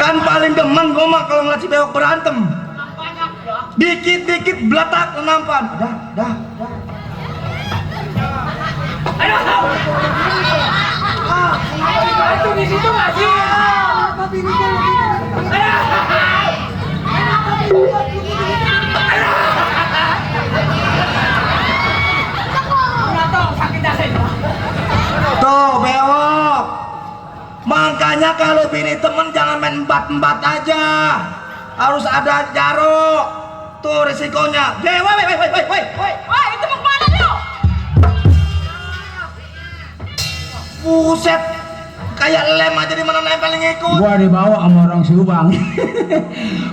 Kan paling demen gue mah kalau ngeliat si bewok berantem. Dikit-dikit beletak nampan. Dah. Ayo. Itu di situ nggak sih? Tuh bewok. Makanya kalau bini temen jangan main embat-embat aja. Harus ada jarak. Tuh risikonya. Woi, itu mau kemana lu? Buset. Kayak lem aja di mana nempel ngikut. Gua dibawa sama orang Subang.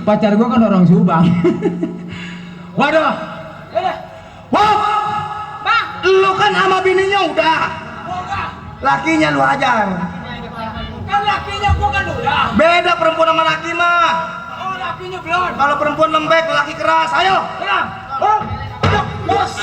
Pacar gua kan orang Subang. Waduh. Wah, Bang, lu kan sama bininya udah. Lakinya lu ajar. kan lakinya gua kan udah. Beda perempuan sama laki mah. Oh, lakinya belum. Kalau perempuan lembek, laki keras. Ayo. Tenang. Bos.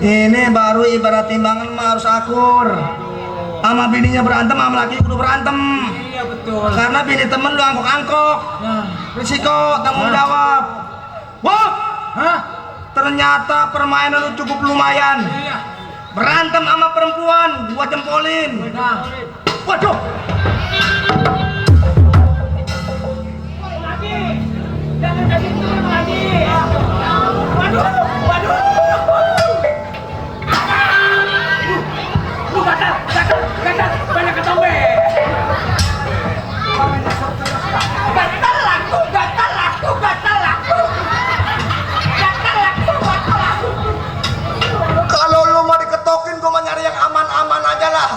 Ini baru ibarat timbangan mah harus akur. Sama bininya berantem, sama laki kudu berantem. Iya betul. Karena bini temen lu angkok-angkok. Risiko tanggung jawab. Wah, Hah? ternyata permainan lu cukup lumayan. Iya. Berantem sama perempuan, gua jempolin. Nah. Waduh. Lagi. Jangan kasih turun lagi. Waduh. Gatal, banyak ketombe. Gatal laku. Kalau lu mau diketokin, gua mau nyari yang aman-aman aja lah.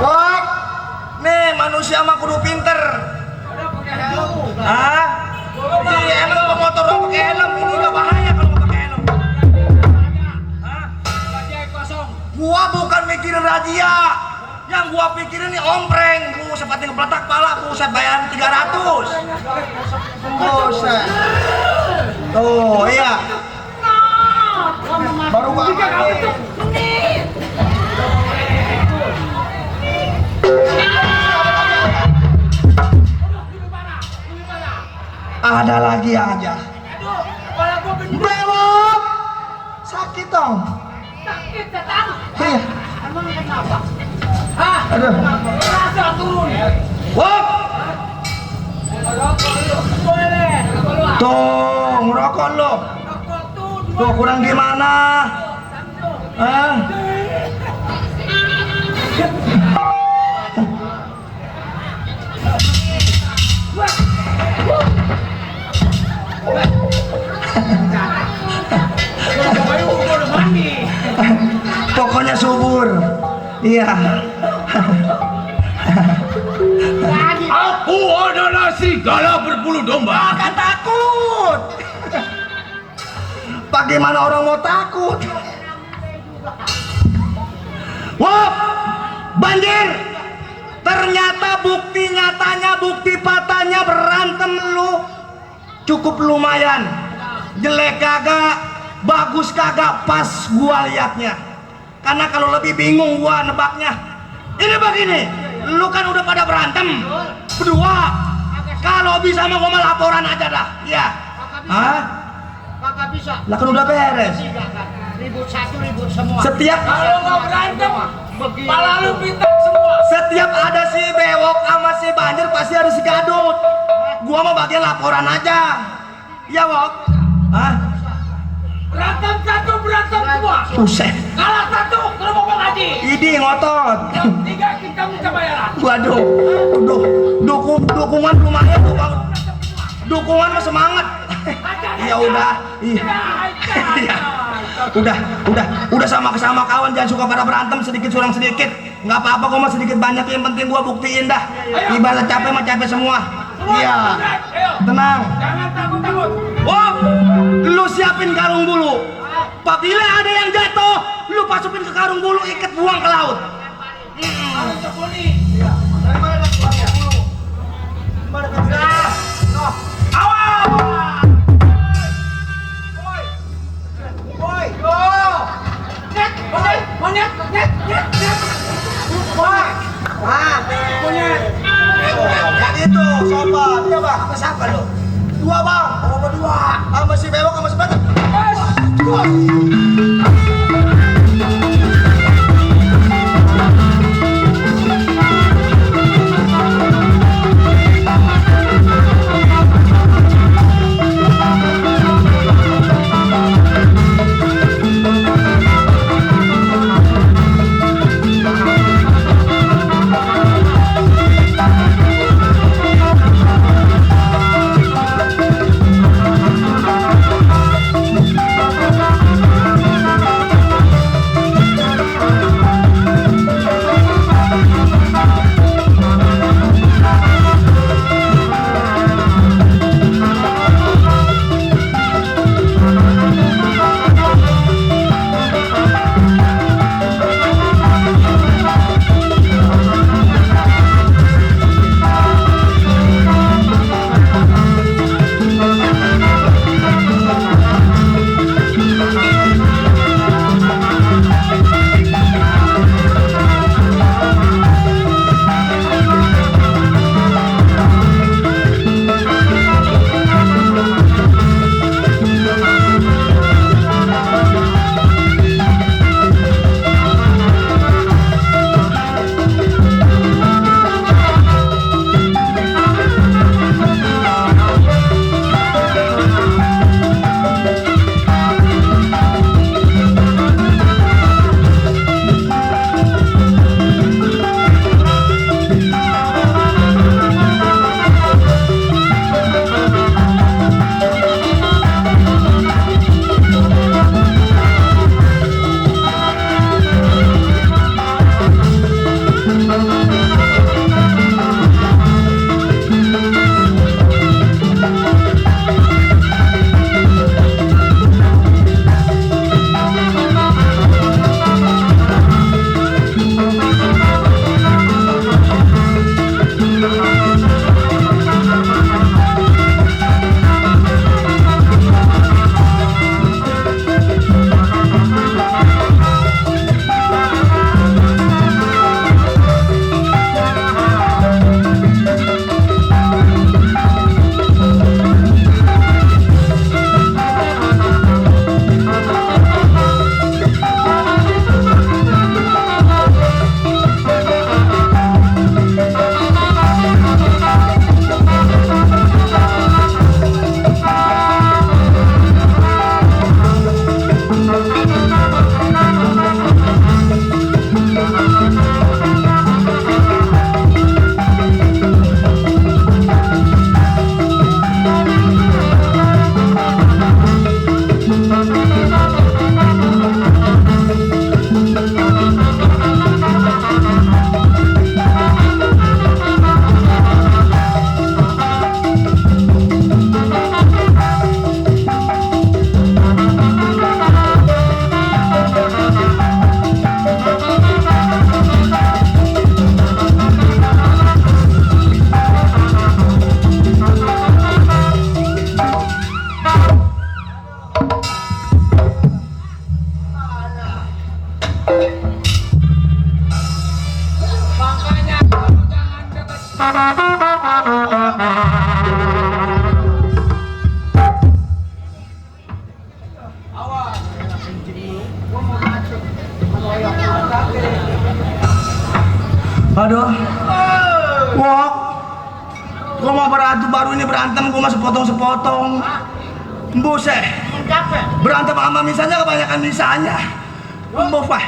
Wah, nih manusia mah kudu pinter. Udah pakai helm. Hah? Di helm pemotor lu pakai helm, ini gak bahaya kalau mau pakai helm. Hah? Bajai kosong. Gua bukan mikirin razia. Yang gua pikirin nih ompreng. Buset, pati ngepletak pala, buset bayaran 300. Buset. Tuh, iya. Baru gua ada lagi aja. Kepala gua gendut. Bewok. Sakit dong. Sakit datang. Iya. Emang kenapa? Hah? Aduh. Rasa turun. Wok. Boleh. Tuh, ngerokok lo. Tuh, kurang gimana? Hah? Pokoknya subur. Iya. Aku adalah serigala berbulu domba. Gak takut. Bagaimana orang mau takut? Wah, banjir. Ternyata bukti nyatanya, bukti patahnya berantem lu cukup lumayan. Jelek kagak, bagus kagak, pas gua liatnya. Karena kalau lebih bingung gua nebaknya. Ini begini, lu kan udah pada berantem berdua. Kalau bisa mah gua mah laporan aja dah. Iya. Hah? Kakak bisa. Lah kan udah beres. Ribut satu, ribut semua. Setiap Kalau nggak berantem, malah lu pintar semua. setiap ada si bewok sama si banjir pasti ada si gadut. Gua mah bagian laporan aja. Iya, Wok. Hah? Berantem satu, berantem semua. Buset. Kalah satu, lu mau ngaji. Idi ngotot. Yang tiga kita minta bayaran. Waduh. Dukungan lumayan tuh, Bang. Dukungan mah semangat. Ya udah. Iya. Udah sama kawan, jangan suka pada berantem, sedikit surang sedikit. Nggak apa-apa kok, mah sedikit banyak, yang penting gua buktiin dah. Ibarat capek mah capek semua. Iya. Tenang. Jangan takut-takut. Wah, lu siapin karung bulu. Apabila ada yang jatuh, lu masukin ke karung bulu, ikat buang ke laut. Harus cekuni. Dari mana dah karung bulu? Mana kan? Awal. Boy. Net. Boy. Ah, Monyet. yang itu sobat. Iya, Bang. Sama siapa lu? Dua, Bang. Sama berdua. Sama si bewok sama si banyak. Dua. Aduh. Wok. Gua mau beradu baru ini berantem gua masih sepotong-sepotong. Buset. Berantem sama misalnya kebanyakan misalnya. Mbok Pak.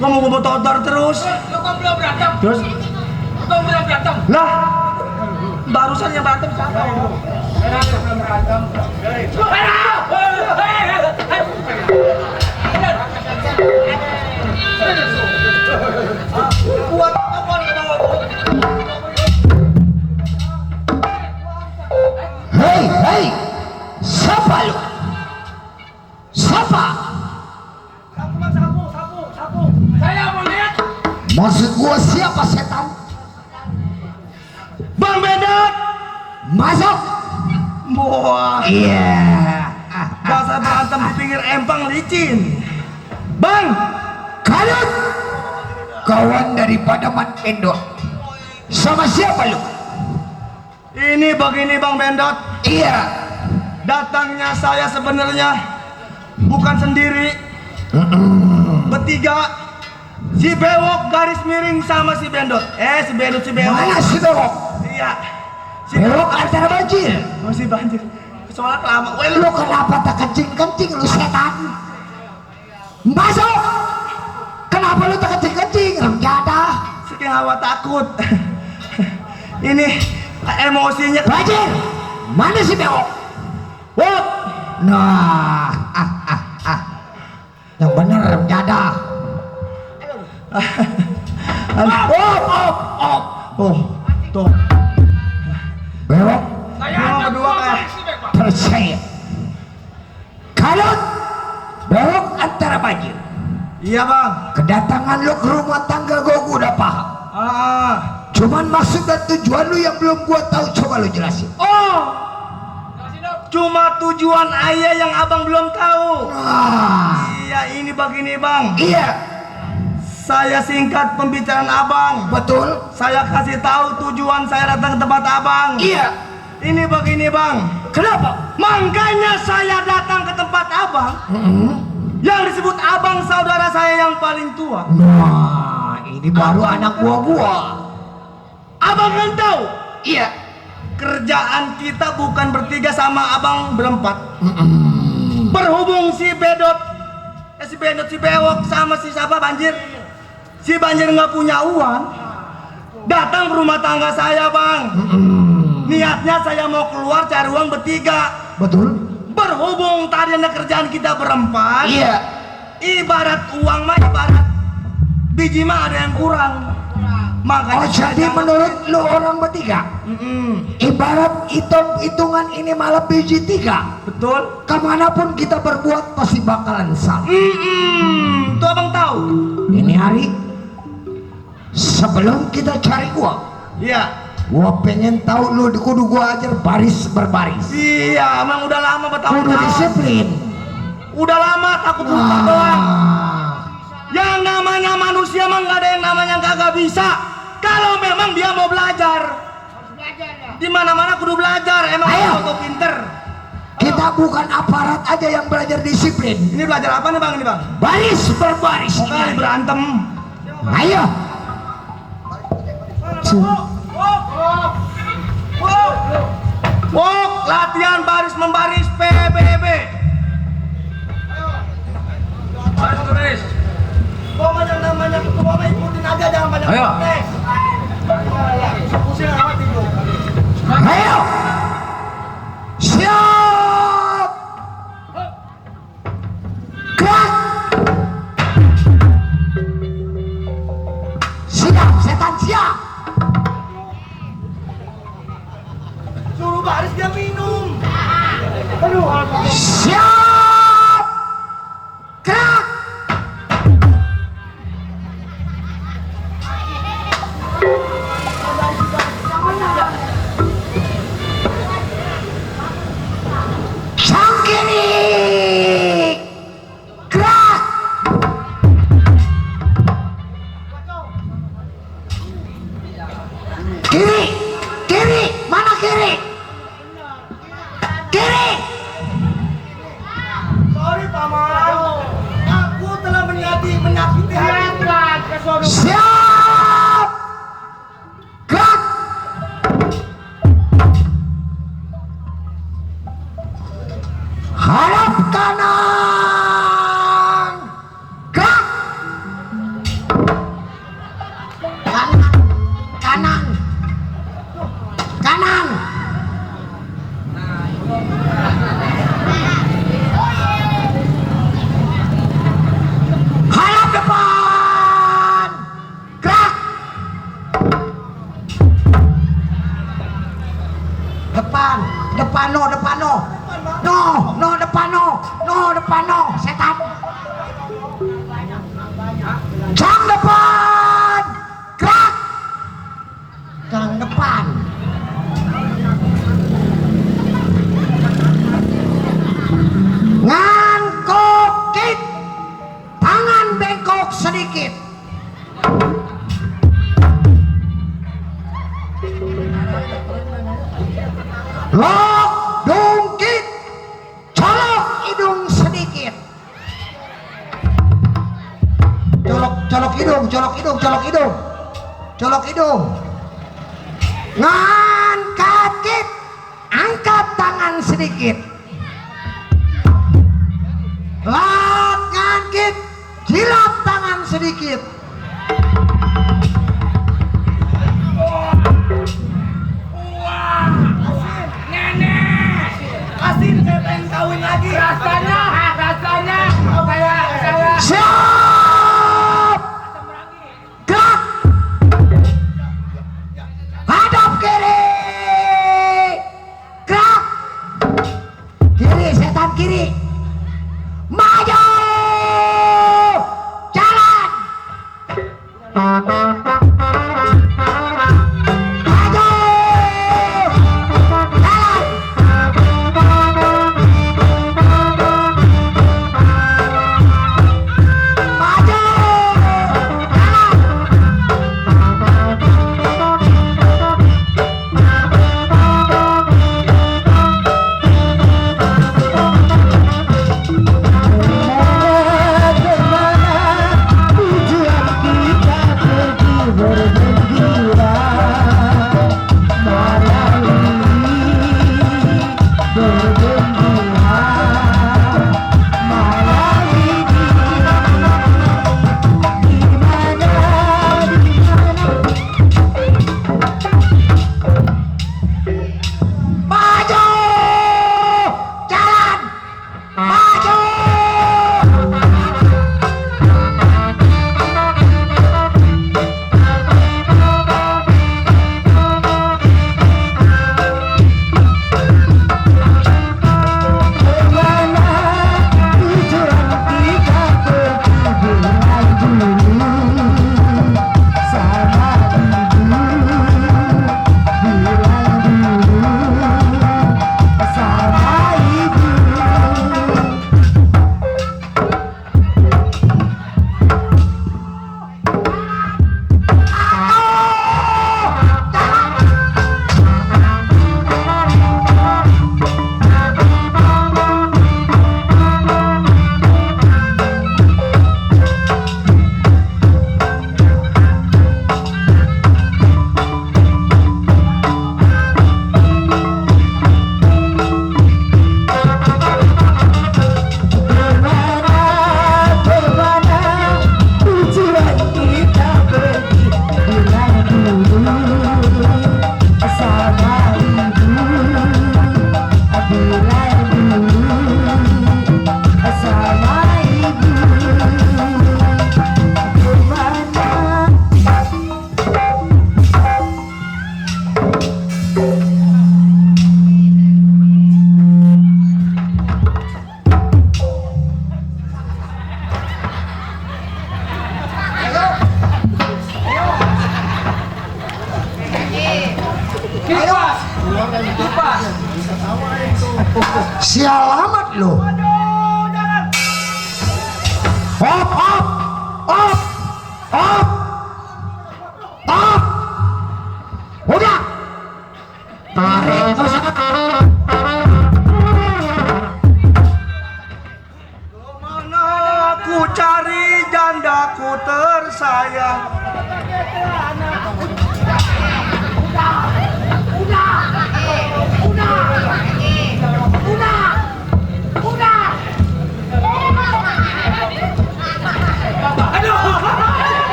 Gua mau todor terus. Lu kok belum berantem? Terus Lu kok belum berantem? lah barusan yang berantem siapa? Belum berantem. Buat apa nih bawa? Hei, hei, siapa lu? Siapa? Sapu. Saya mau lihat. Maksud gua siapa setan? Bang Bedot. Masuk. Wah. Iya. Dasar berantem di pinggir empang licin. Bang. Kalian kawan daripada Mat Endot. Sama siapa lu? Ini begini Bang Bendot. Iya. Datangnya saya sebenarnya bukan sendiri. Bertiga. Si Bewok garis miring sama si Bendot. Si Bendot si Bewok. Mana si Bewok? Iya. Si Bewok antara banjir. masih banjir. Soalnya lama. Lu kenapa tak kencing-kencing lu setan? Masuk. Kenapa lu tak kencing-kencing? Remjadah. Saking hawa takut. Ini emosinya. Banjir. Mana si Bewok? Wok. Nah, yang bener remjadah. Oh, tuh. Bewok Saya Gua ada berdua kayak percaya. Kalau Bewok antara banjir. iya Bang. Kedatangan lu ke rumah tangga gua udah paham. Cuman maksud dan tujuan lu yang belum gua tahu, coba lu jelasin. Cuma tujuan ayah yang abang belum tahu. Nah, Iya, ini begini Bang. iya, Saya singkat pembicaraan abang. betul. Saya kasih tahu tujuan saya datang ke tempat abang. Iya. Ini begini Bang. Kenapa? Makanya saya datang ke tempat abang. Yang disebut abang saudara saya yang paling tua. Nah, ini baru anak gua. Abang kan tahu. Iya. Kerjaan kita bukan bertiga sama abang berempat. Berhubung si Bedot, si Bedot, si Bewok sama si siapa Banjir. Si Banjir nggak punya uang. Datang ke rumah tangga saya Bang. Niatnya saya mau keluar cari uang bertiga. Betul. Berhubung tadi ada kerjaan kita berempat. Iya. Ibarat uang mah ibarat biji mah ada yang kurang. Makanya Oh, jadi saya- menurut lu orang bertiga, ibarat hitung-hitungan ini malah biji tiga. Betul. Kemanapun kita berbuat pasti bakalan salah. Tuh abang tahu. Ini hari sebelum kita cari gua pengen tahu lu kudu gua ajar baris berbaris. Iya, emang udah lama Kudu bertahun-tahun. disiplin. Udah lama takut lupa doang. Ah, Yang namanya manusia emang nggak ada yang namanya kagak bisa. Kalau memang dia mau belajar, di mana-mana kudu belajar. Emang Ayo. auto pinter. kita bukan aparat aja yang belajar disiplin. Ini belajar apa nih Bang? Ini Bang? Baris berbaris. Kali berantem. Ayo. Wok, latihan baris membaris PBB. Baris. Gua mah yang namanya ketua mah ikutin aja, jangan banyak Ayo. protes. Pusing amat itu. Ayo. Siap. Gerak. Siap, setan siap. Suruh baris dia minum. Siap. Gerak. Sang kiri. Gerak. Kiri. Kiri. Mana kiri? Kiri. Hadap kanan. Gerak. Kanan. Kanan. Kanan. Hadap depan. Gerak. Depan, depan no, depan no. No, depan no, setan. Jang depan. Gerak. Jang depan. Ngangkok kit. Tangan bengkok sedikit. Lok dungkit. Colok hidung sedikit. Colok hidung. Colok hidung. Ngangkat kit. Angkat tangan sedikit. Lak ngangkit. Jilat tangan sedikit. Asin saya pengen kawin lagi. Rasanya kayak Siap. Gerak. Hadap kiri. Gerak. Kiri, setan kiri. Maju. Jalan. Maju. Jalan. Maju. Jalan. Tujuan kita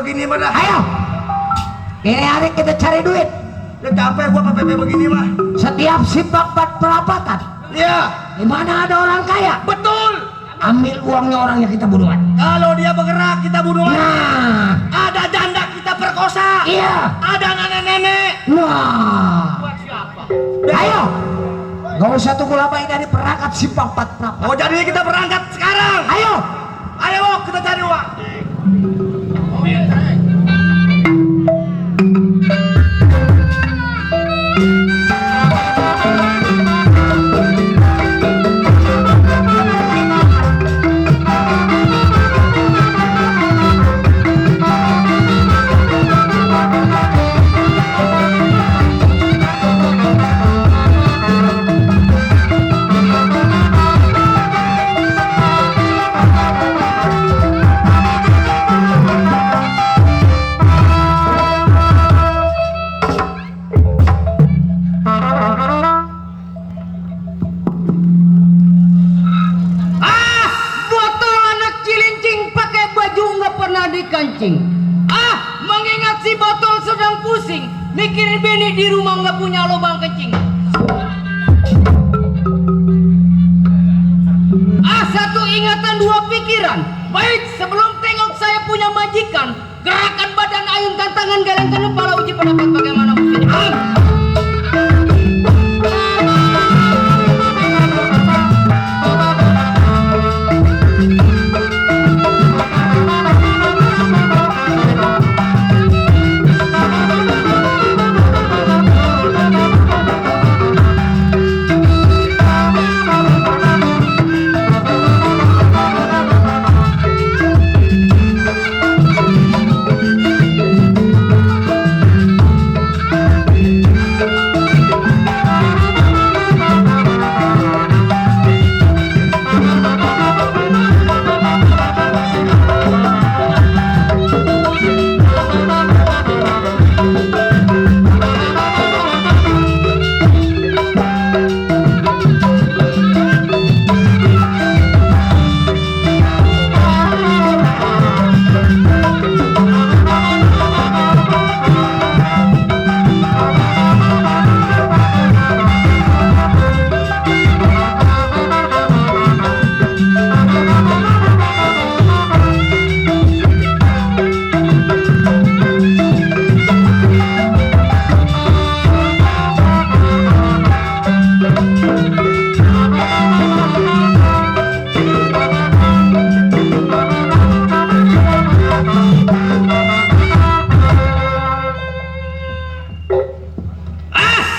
begini mah dah. Ayo. Ini hari kita cari duit. Ya capek gua PPP begini mah. Setiap sifat perapatan. Iya. Di mana ada orang kaya, Betul. ambil uangnya orang yang kita bunuhan. Kalau dia bergerak kita bunuh. Nah, Ada janda kita perkosa. iya. Ada nenek-nenek. Nah, Buat siapa? ayo. Gak usah tunggu lama, ini dari perangkat simpang 4 perapat. Oh jadi kita berangkat sekarang. Ayo. Ayo kita cari uang. Botol anak cilincing pakai baju nggak pernah dikancing. Mengingat si botol sedang pusing, mikirin bini di rumah nggak punya lubang kencing. Satu ingatan dua pikiran. Baik, sebelum tengok saya punya majikan, gerakan badan ayun tantangan galengkan kepala uji pendapat bagaimana mestinya.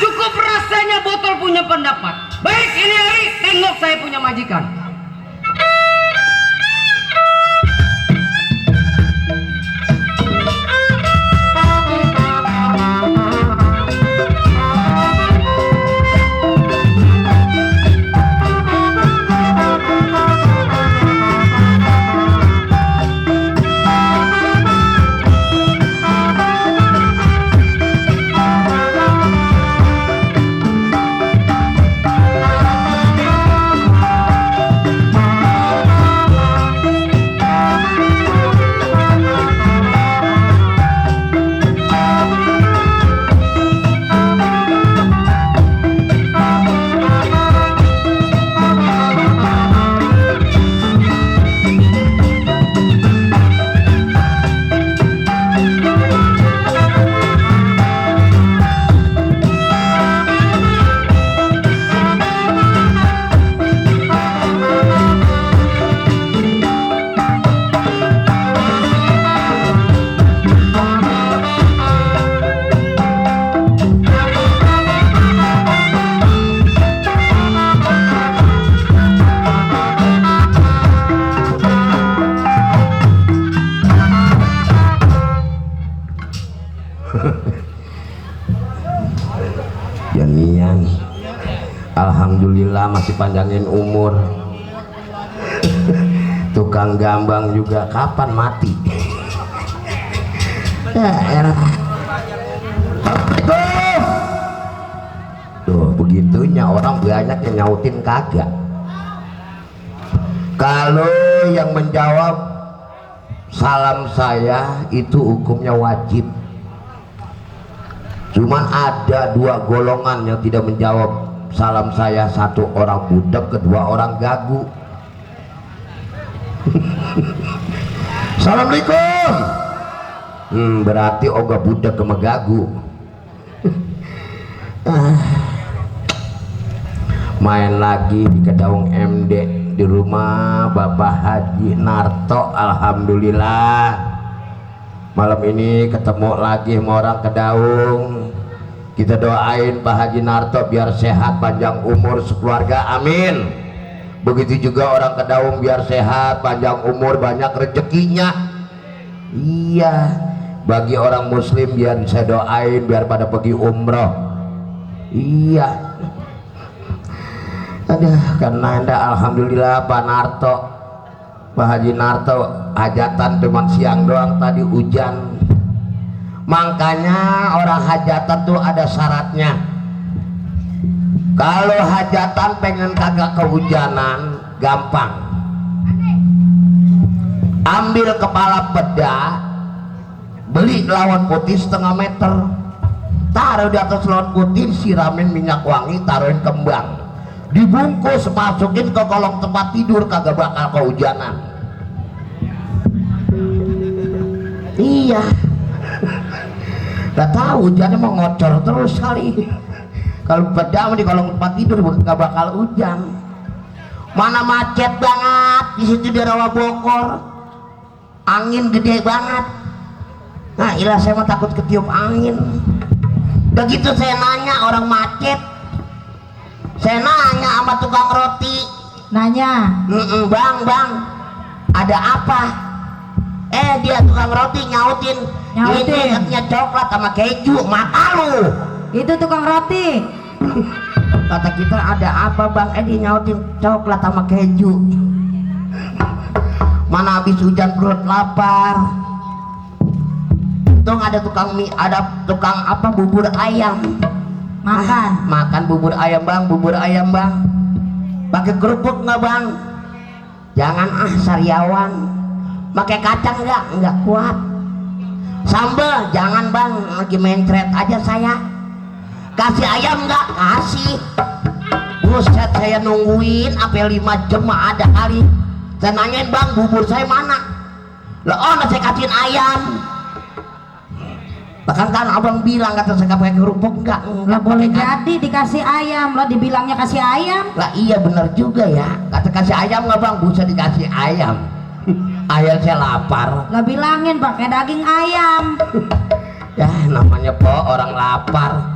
Cukup rasanya botol punya pendapat. Baik, ini hari tengok saya punya majikan. Janian, alhamdulillah masih panjangin umur. Tukang gambang juga kapan mati? Ya elah. Tuh begitunya orang banyak yang nyautin kagak. Kalau yang menjawab salam saya itu hukumnya wajib. Cuman ada dua golongan yang tidak menjawab salam saya. Satu orang budak, kedua orang gagu. Assalamualaikum. Berarti oga budak sama gagu. Main lagi di Kedaung MD di rumah Bapak Haji Narto. Alhamdulillah malam ini ketemu lagi sama orang Kedaung. Kita doain Pak Haji Narto biar sehat, panjang umur sekeluarga, amin. Begitu juga orang Kedaung biar sehat, panjang umur, banyak rezekinya. Iya, bagi orang muslim biar saya doain biar pada pergi umroh. Iya. Aduh, karena anda alhamdulillah Pak Narto, Pak Haji Narto hajatan cuman siang doang, tadi hujan. Makanya orang hajatan tuh ada syaratnya. Kalau hajatan pengen kagak kehujanan, gampang. Ambil kepala peda, beli lawan putih 1/2 meter, taruh di atas lawan putih, siramin minyak wangi, taruhin kembang, dibungkus, masukin ke kolong tempat tidur, kagak bakal kehujanan. Iya. Gak tahu hujannya mau ngocor terus kali. Kalau peda di kolong tempat tidur gak bakal hujan. Mana macet banget di situ di Rawa Bogor, angin gede banget. Nah ilah saya mah takut ketiup angin. Begitu saya nanya orang macet, saya nanya sama tukang roti, Nanya. Bang, ada apa? Dia tukang roti nyautin. Ini katanya coklat sama keju. Mata lu. Itu tukang roti. Kata kita ada apa bang? Dia nyautin coklat sama keju. Mana habis hujan perut lapar. Tuh ada tukang mie, ada tukang apa, bubur ayam. Makan bubur ayam bang. Pakai kerupuk nggak bang? Jangan sariawan. Pakai kacang nggak kuat. Sambal jangan bang, lagi mencret aja saya. Kasih ayam nggak? Kasih. Buset, saya nungguin sampai 5 jam ada kali. Saya nanyain bang, bubur saya mana? Lah saya kasihin ayam. Bahkan kan abang bilang kata saya pakai kerupuk nggak boleh kan? Jadi dikasih ayam, lah dibilangnya kasih ayam. Lah iya bener juga ya. Kata kasih ayam nggak bang? Buset dikasih ayam. Ayam saya lapar. Lah bilangin pakai daging ayam. Ya namanya po orang lapar.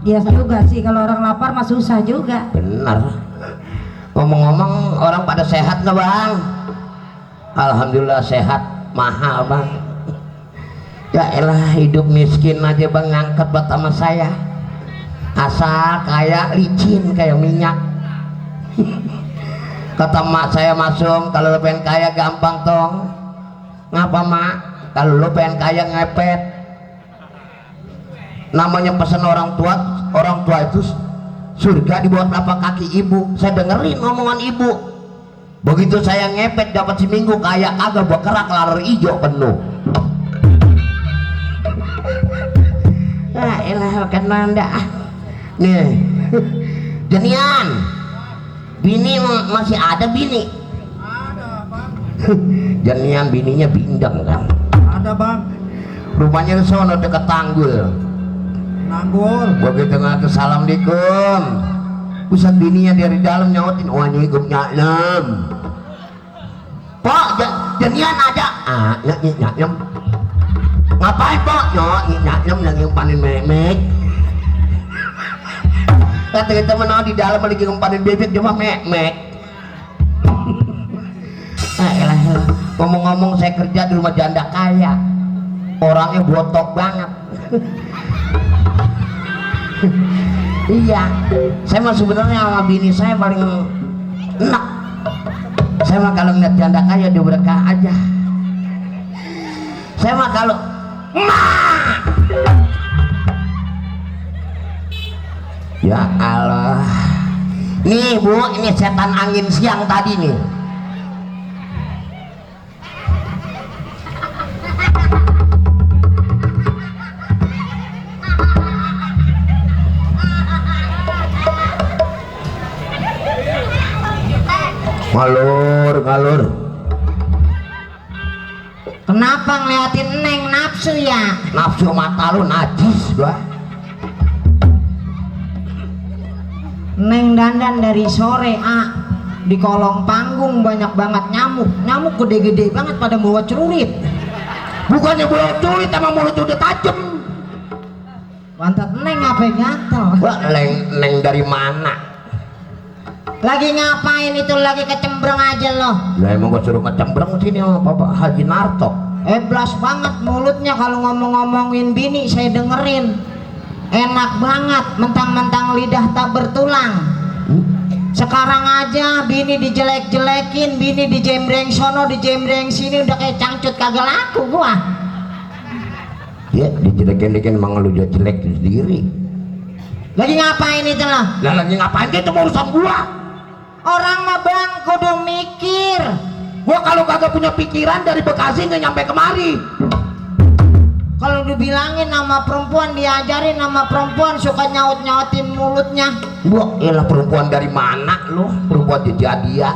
Iya juga sih, kalau orang lapar mah susah juga. Bener. Ngomong-ngomong orang pada sehat nggak bang? Alhamdulillah sehat. Mahal bang. Ya elah hidup miskin aja bang ngangkat buat sama saya. Asal kayak licin kayak minyak. Kata mak saya masuk, kalau lo pengen kaya gampang tong. Ngapa mak? Kalau lo pengen kaya ngepet. Namanya pesan orang tua itu surga di bawah telapak kaki ibu. Saya dengerin omongan ibu. Begitu saya ngepet dapat seminggu kaya kagak berkerak lar ijo penuh. Nah elah kan nanda. Nih jenian. Bini masih ada bini? Ada bang. Janian bininya bindeng kan? Ada bang. Rumahnya di sono dekat Tanggul. Begitu ngaku assalamualaikum, pusat bininya dari dalam nyautin waalaikum salam. Pak janian ada? Nyam. Ngapain pak? Nyam lagi panen memek. Kata kita menang di dalam lagi ngempanin bebek cuma mek. Elah. Ngomong-ngomong saya kerja di rumah janda kaya. Orangnya botok banget. Iya. Saya mah sebenarnya sama bini saya paling enak. Saya mah kalau ngeliat janda kaya dia berkah aja. Saya mah kalau ya Allah. Nih bu, ini setan angin siang tadi nih. Ngalur. Kenapa ngeliatin Neng nafsu ya? Nafsu mata lu najis gua. Neng dandan dari sore di kolong panggung banyak banget nyamuk gede-gede banget pada bawa celurit. Bukannya bawa celurit sama mulut udah tajem. Pantat Neng apa yang gatel? Wah, neng dari mana? Lagi ngapain itu? Lagi kecembreng aja loh. Lah emang gua suruh kecembreng sini sama Bapak Haji Narto. Blas banget mulutnya kalau ngomong-ngomongin bini saya dengerin. Enak banget, mentang-mentang lidah tak bertulang. Sekarang aja bini dijelek-jelekin, bini dijembreng sono, dijembreng sini, udah kayak cangcut kagak laku gua. Ya, dijelekin emang lu jelek sendiri. Lagi ngapain itu lah? Lah lagi ngapain itu urusan gua? Orang mah bang kudu mikir. Gua kalau kagak punya pikiran dari Bekasi nggak nyampe kemari. Kalau dibilangin nama perempuan, diajarin nama perempuan suka nyaut-nyautin mulutnya. Gua elah perempuan dari mana lu? Perempuan kejadian.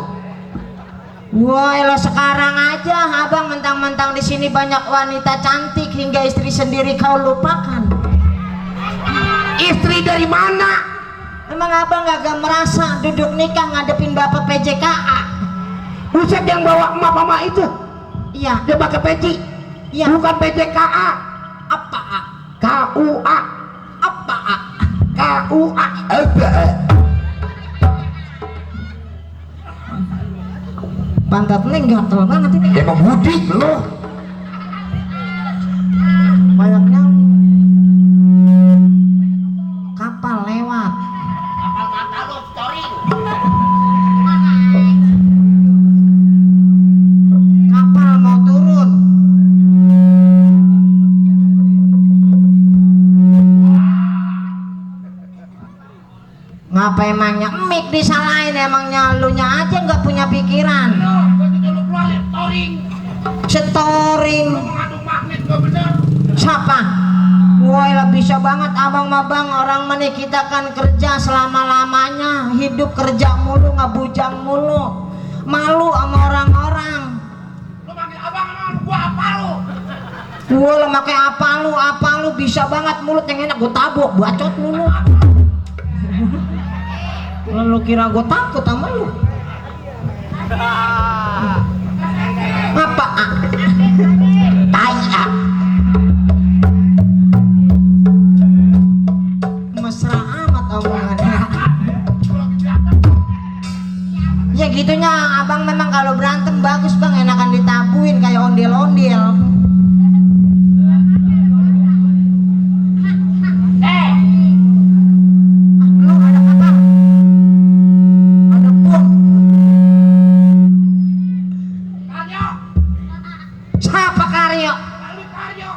Wah, elah sekarang aja abang mentang-mentang di sini banyak wanita cantik hingga istri sendiri kau lupakan. Istri dari mana? Emang abang gak merasa duduk nikah ngadepin bapak PJKA? Buset, yang bawa emak mama itu Iya. dia pakai peci. Iya. Bukan PJKA. Apa? KUA. Apa? KUA. Pantat Neng gatel banget ini. Emang budik lu. Banyak nyamuk. Kapal lewat. Kapal mau turun. Ngapa emangnya mik disalahin? Emangnya lu nya aja nggak punya pikiran. Setoring. Siapa? Woi lah bisa banget abang mabang, orang mana kita kan kerja selama-lamanya, hidup kerja mulu, ngabujang mulu, malu sama orang-orang. Lu manggil abang sama gua apa lu? Gua lo pakai apa lu bisa banget mulut yang enak, gua tabok bacot mulu. Lu kira gua takut sama lu? Apa? Tai mesra amat omongannya. Ya gitunya abang memang kalau berantem bagus bang, enakan ditabuin kayak ondel-ondel. Lu ada apa? Ada bom. Karyo. Siapa Karyo? Lalu Karyo.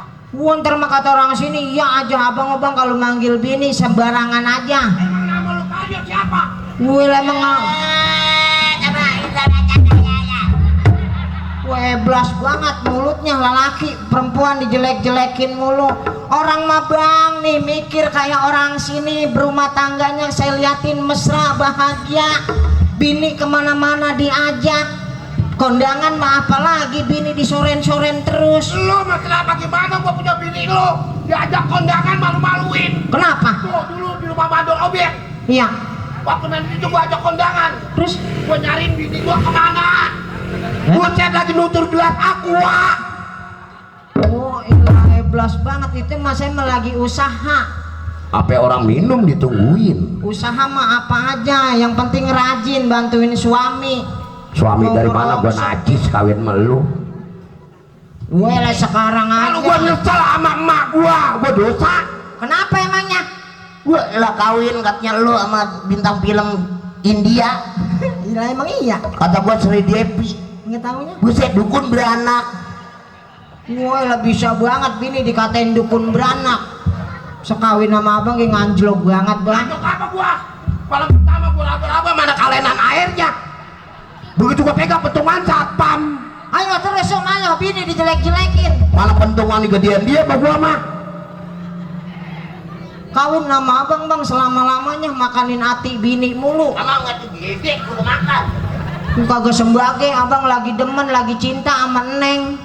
Ntar mah kata orang sini ya aja abang-abang kalau manggil bini sembarangan aja. Emang nama lu Karyo siapa? Gue emang blas banget mulutnya, lelaki perempuan dijelek-jelekin mulu. Orang mah bang nih mikir kayak orang sini, berumah tangganya saya liatin mesra bahagia, bini kemana-mana diajak, kondangan mah apalagi bini disoren-soren terus. Lu masalah bagaimana gua punya bini lu diajak kondangan malu-maluin. Kenapa? Tuh dulu di rumah Bandol Objek, Iya. waktu nanti itu gua ajak kondangan, Terus gua nyariin bini gua kemana? Buset lagi nutur gelas aqua. oh ilah blas banget itu mas, saya mah lagi usaha. Apa orang minum ditungguin? Usaha mah apa aja, yang penting rajin bantuin suami. Suami Mau dari mana? Gua merokok. najis kawin melu. Gue lah sekarang Kalau aja. gua nyesel sama emak gua dosa. Kenapa emangnya? Gua lah kawin katanya lu sama bintang film India. Iya emang iya. Kata gua Sri Devi. Nggak taunya. Buset, dukun beranak. Gue lah bisa banget bini dikatain dukun beranak. Sekawin sama abang kayak nganjlok banget bang. Untuk apa gua? Malam pertama gua raba-raba mana kalenan airnya. Begitu gua pegang pentungan satpam. Ayo terus dong, ayo bini dijelek-jelekin. Mana pentungan digedian dia sama gua mah. Kawin sama abang bang selama-lamanya makanin hati bini mulu. Emang nggak digigit gua makan. Kagak sembage, abang lagi demen, lagi cinta sama Neng.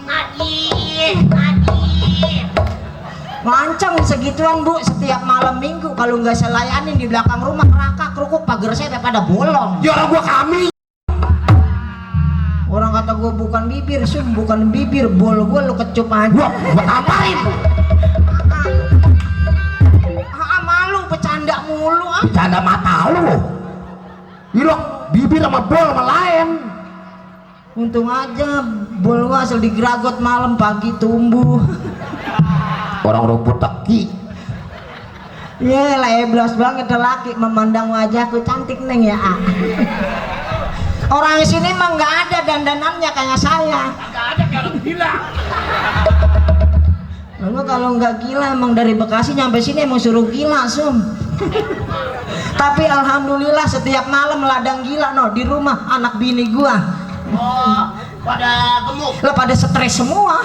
Mancang segituan bu, setiap malam minggu kalau nggak selayanin di belakang rumah kerakak kerukuk pagar saya pada bolong. Ya orang gua kami. Orang kata gua bukan bibir, bukan bibir, bol gua lu kecup aja. Buat apain? Malu bercanda mulu ah. Bercanda mata lu. Irok bibir sama bol sama lain. Untung aja bol gua asal digeragot malam pagi tumbuh. Orang rumput teki. Ya lah eblas banget laki memandang wajahku cantik Neng ya ah. Orang sini mah nggak ada dandanannya kayak saya. Nggak ada kalau gila. Lalu kalau nggak gila emang dari Bekasi nyampe sini emang suruh gila Sum. Tapi alhamdulillah setiap malam ladang gila no di rumah anak bini gua. Oh, pada gemuk. Lah pada stres semua.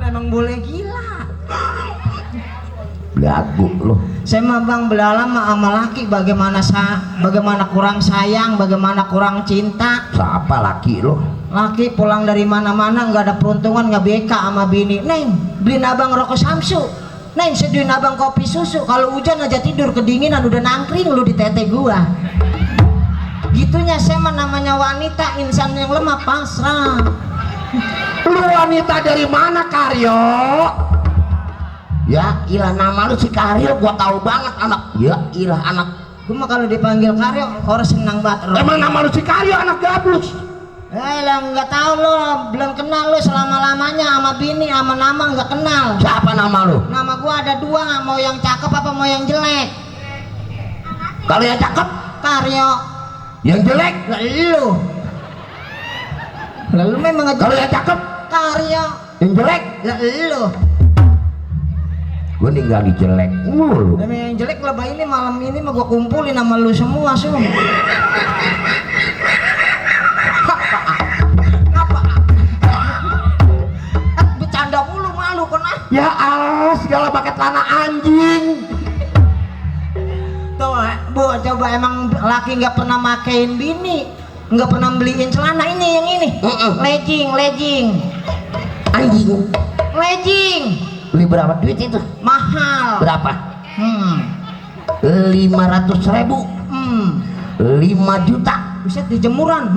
Memang boleh gila. Belagu loh. Saya mah bang belalang sama laki bagaimana kurang sayang, bagaimana kurang cinta. Siapa laki lo? Laki pulang dari mana-mana nggak ada peruntungan nggak beka sama bini. Neng beliin abang rokok Samsu. Neng seduin abang kopi susu. Kalau hujan aja tidur kedinginan udah nangkring lu di tete gua. Gitunya saya mah namanya wanita insan yang lemah pasrah. Lu wanita dari mana Karyo? Ya ilah nama lu si Karyo gua tahu banget anak. Ya ilah anak. Gua mah kalau dipanggil Karyo orang senang banget. Emang nama lu si Karyo anak gabus? Lah nggak tahu lo, belum kenal lo selama lamanya sama bini sama nama nggak kenal. Siapa nama lu? Nama gua ada dua, mau yang cakep apa mau yang jelek? Kalau yang cakep, Karyo. yang jelek, Lah lu. Lalu memang aja. kalau yang cakep, Karyo. yang jelek, Lah lu. gua ninggal di jelek mulu. Memang yang jelek lebah ini malam ini mah gua kumpulin sama lu semua Sum. Bercanda mulu malu kan ah. Ya Allah, segala pakai celana anjing. Tuh bu coba emang laki nggak pernah makein bini, nggak pernah beliin celana ini yang ini. Legging Anjing. Beli berapa duit itu? mahal. Berapa? 500.000. 5 juta. Buset di jemuran.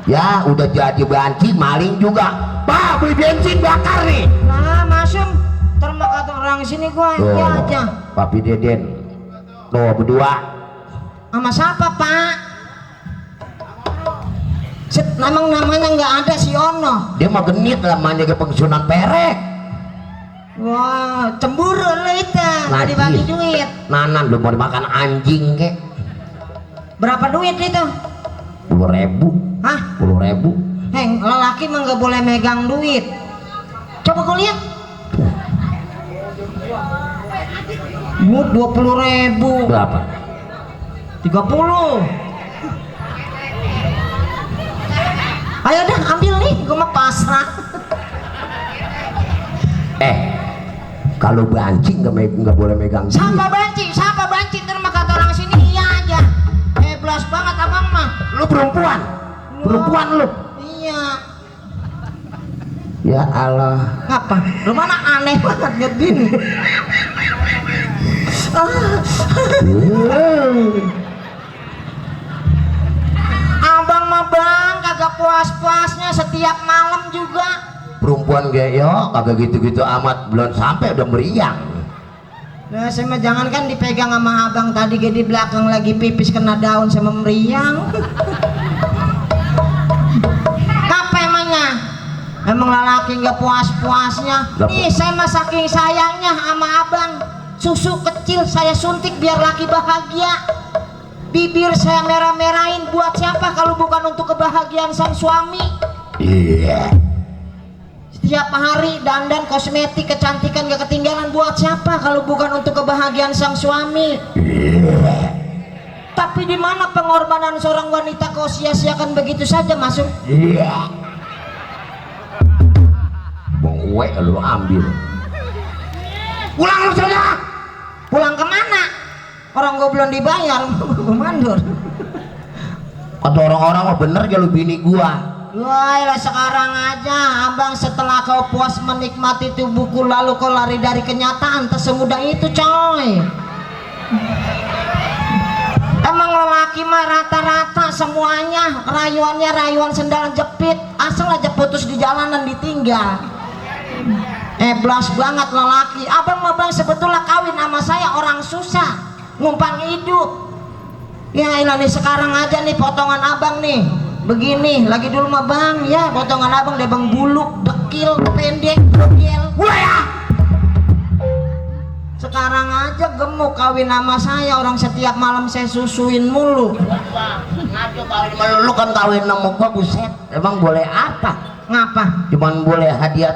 Ya udah jadi banci maling juga. Pak beli bensin bakar nih. Nah masuk termak kata orang sini gua Tuh, ya aja. Papi Deden. Tuh berdua. Sama siapa pak? Emang namanya nggak ada si Ono. Dia mah genit namanya ke pensiunan perek. Wah cemburu lo itu. Nggak dibagi duit. Nanan lu mau dimakan anjing kek. Berapa duit itu? 10.000. Hah? 10.000. Heng, lelaki mah nggak boleh megang duit. Coba kau lihat. 20.000. Berapa? 30. Ayo dah ambil nih, gue mah pasrah. Kalau banci nggak boleh megang duit. Siapa banci, terima kata orang sini iya aja. Belas banget abang mah. Lu perempuan lu. Iya. Ya Allah. Apa? Lu mana aneh banget nyedin. Abang mah bang kagak puas-puasnya setiap malam juga. Perempuan geyo kagak gitu-gitu amat, belum sampai udah meriang. Nah, saya mah jangan kan dipegang sama abang tadi di belakang lagi pipis kena daun sama meriang. Apa emangnya? Emang lelaki nggak puas-puasnya. Nih saya mah saking sayangnya sama abang, susu kecil saya suntik biar laki bahagia. Bibir saya merah-merahin buat siapa kalau bukan untuk kebahagiaan sang suami. Iya. Setiap hari dandan kosmetik kecantikan gak ketinggalan buat siapa kalau bukan untuk kebahagiaan sang suami. Tapi di mana pengorbanan seorang wanita kau sia-siakan begitu saja masuk? Iya. Bong uwe lu ambil. Pulang lu sana. Pulang kemana? Orang gue belum dibayar, gue mandur. Kata orang-orang mah bener ya lu bini gua. Wah, sekarang aja abang setelah kau puas menikmati tubuhku lalu kau lari dari kenyataan, tak semudah itu coy. Emang lelaki mah rata-rata semuanya rayuannya rayuan sendal jepit, asal aja putus di jalanan ditinggal. Blas banget lelaki. Abang mah bang sebetulnya kawin sama saya orang susah, ngumpang hidup. Ya ilah nih sekarang aja nih potongan abang nih begini, lagi dulu mah bang ya potongan abang deh bang buluk, dekil, pendek, bogel. Wah! Sekarang aja gemuk kawin sama saya, orang setiap malam saya susuin mulu. Ngaco kawin sama lu kan kawin sama gua buset. Emang boleh apa? Ngapa? Cuman boleh hadiah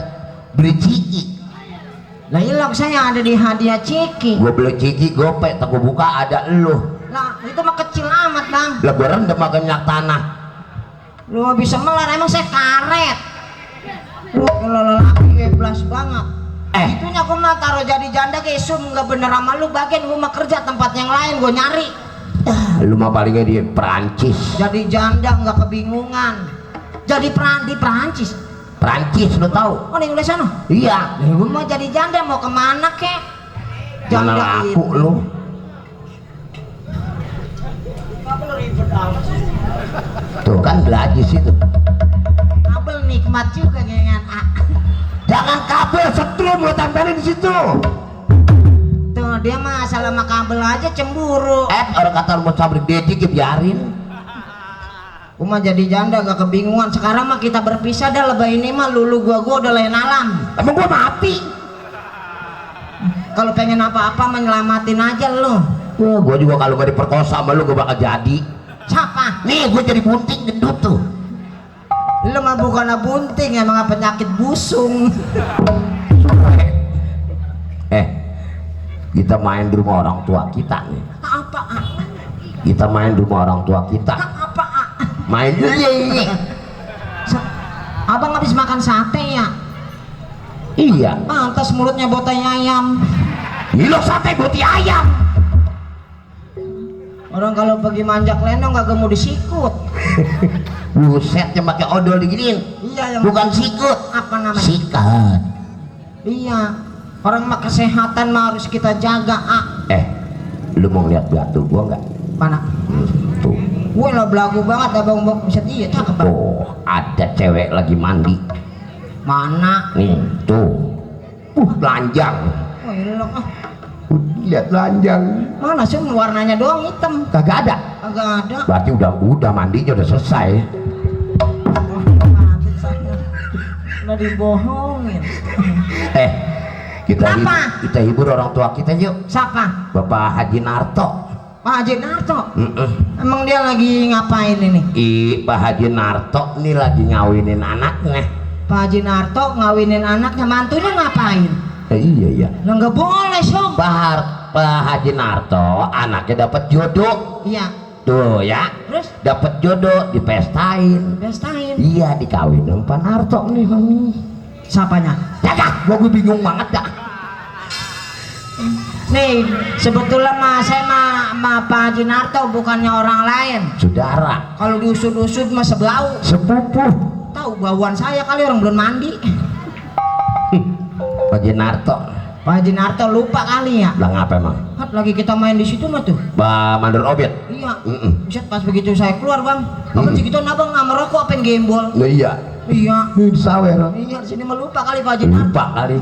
beli ciki. Lah ilang saya ada di hadiah ciki. Gua beli ciki gopek, tak gua buka ada elu. Lah itu mah kecil amat bang. Lah gua rendam makan minyak tanah. Lu bisa melar, emang saya karet. Lu kalau lelaki bebas banget. Itunya gua mah taruh jadi janda ke isum nggak bener sama lu bagian gua mah kerja tempat yang lain gua nyari. Lu mah palingnya di Perancis. Jadi janda nggak kebingungan. Jadi di Perancis. Perancis lu tahu? Oh di sana. Iya. Ya, gua mau jadi janda mau kemana kek? Mana laku itu. lu? Tuh kan belajar situ. Kabel nikmat juga gengan. Jangan kabel setrum lu tempelin di situ. Tuh dia mah asal sama kabel aja cemburu. Orang kata lu mau sabrik dedik biarin. Gua mah jadi janda gak kebingungan. Sekarang mah kita berpisah dah lebah ini mah lulu gua udah lain alam. Emang gua mati. Kalau pengen apa-apa menyelamatin aja lu. Gua juga kalau gak diperkosa sama lu gua bakal jadi. Siapa? Nih gua jadi bunting gendut tuh. Lu mah bukan bunting, emang penyakit busung. Kita main di rumah orang tua kita nih. Apa? Kita main di rumah orang tua kita. Apa? Main dulu. Abang habis makan sate ya? Iya. Pantas mulutnya botai ayam. Lo sate boti ayam. Orang kalau pergi manjak lenong gak mau disikut. Busetnya pakai odol diginiin. Iya yang bukan sikut. Apa namanya? Sikat. Iya. Orang mah kesehatan mah harus kita jaga. Lu mau lihat batu gua nggak? Mana? Tuh. Gue lah belagu banget abang bisa iya cakep. Tuh ada cewek lagi mandi. Mana? Nih tuh. Telanjang. Oh ilang Lihat telanjang. Mana sih warnanya doang hitam? Kagak ada. Kagak ada. Berarti udah mandinya udah selesai. Oh, mati saya. Udah dibohongin. Kita hibur orang tua kita yuk. Siapa? Bapak Haji Narto. Pak Haji Narto. Emang dia lagi ngapain ini? Pak Haji Narto ini lagi ngawinin anaknya. Pak Haji Narto ngawinin anaknya, mantunya ngapain? Iya. Lah nggak boleh Som. Pak Haji Narto anaknya dapat jodoh. Iya. Tuh ya. Terus? Dapat jodoh dipestain. Pestain. Iya dikawin sama Pak Narto nih. Siapanya? Jaga, gue bingung banget dah. Nih, sebetulnya mah saya mah Pak Haji Narto bukannya orang lain. Saudara. Kalau diusut-usut mah seblau. Sepupu. Tahu bauan saya kali orang belum mandi. Pak Haji Narto. Pak Haji Narto lupa kali ya. Lah ngapa emang? Lagi kita main di situ mah tuh. Pak Mandor Obet. Iya. Buset, pas begitu saya keluar bang. Apa sih gitu nabang nggak merokok apa yang gembol? Nah, iya. Iya. Ini sawer. Iya, di sini mah lupa kali Pak Haji Narto. Lupa kali.